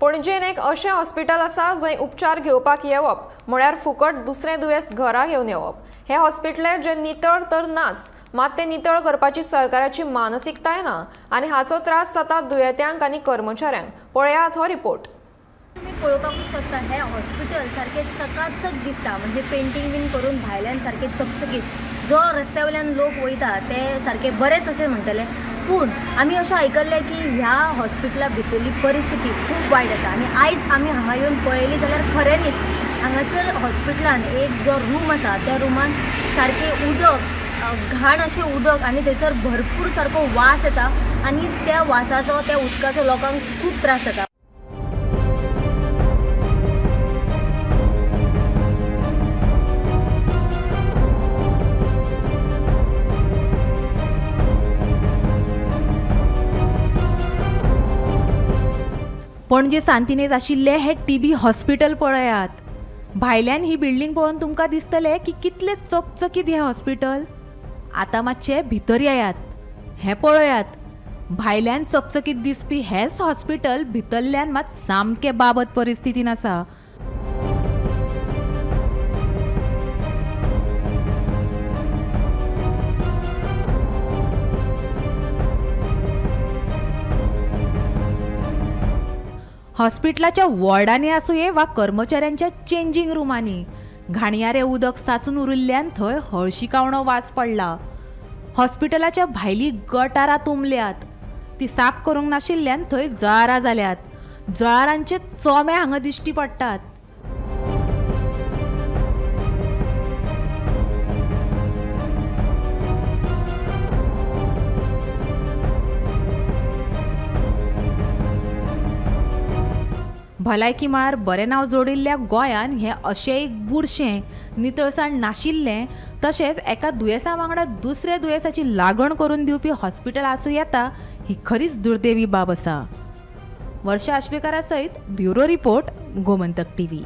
पणजेन एक अशें हॉस्पिटल आसा जंय उपचार घेवपाक येवप म्हळ्यार फुकट दुसरें दुयेंस घरा घेवन येवप। हें हॉस्पिटल जें नितळ तर नाच, मात तें नितळ करपाची सरकाराची मानसिकताय ना आनी हाचो त्रास जाता दुयेंत्यांक आनी कर्मचाऱ्यांक। पळयात हो रिपोर्ट। तुम्ही पळोवपाकूच शकता हे हॉस्पिटल सारकें चकाचक दिसता, म्हणजे पेंटींग बीन करून भायल्यान सारकें चकचकीत, जो रस्त्या वयल्यान लोक वयता ते सारके बरेच अशें म्हणटले। पूण आमी अशें आयकल्लें की ह्या हॉस्पिटला भितरली परिस्थिती खूब वायट आसा आनी आयज आमी हांगा येवन पळयली जाल्यार खऱ्यांनीच हांगासर हॉस्पिटलान एक जो रूम आसा त्या रुमान सारकें उदक, घाण अशें उदक आनी थंयसर भरपूर सारको वास येता आनी त्या वासाचो, त्या उदकाचो लोकांक खूब त्रास जाता। पणजे सांतिनेज आशिल्लें हें टीबी हॉस्पिटल पळयात। भायल्यान ही बिल्डींग पळोवन तुमकां दिसतलें की कितलें चकचकीत हें हॉस्पिटल। आतां मातशें भितर येयात, हें पळयात। भायल्यान चकचकीत दिसपी हेंच हॉस्पिटल भितरल्यान मात सामकें बाबत परिस्थितीन आसा। हॉस्पिटलाच्या वॉर्डांनी आसुये वा कर्मचाऱ्यांच्या चेंजींग रुमांनी घाणयारें उदक साचून उरिल्ल्यान थंय हळशिकावणो वास पडला। हॉस्पिटलाच्या भायली गटारां तुंबल्यात, ती साफ करूंक नाशिल्ल्यान थंय जळारां जाल्यात। जळारांचे चोमे हांगा दिश्टी पडटात। भलायकी मळार बरें नांव जोडिल्ल्या गोंयान हें अशें एक बुरशें, नितळसाण नाशिल्लें तशेंच एका दुयेंसा वांगडा दुसऱ्या दुयेंसाची लागण करून दिवपी हॉस्पिटल आसूं येता ही खरीच दुर्दैवी बाब आसा। वर्षा आश्वेकारा सयत ब्युरो रिपोर्ट, गोमंतक टीव्ही।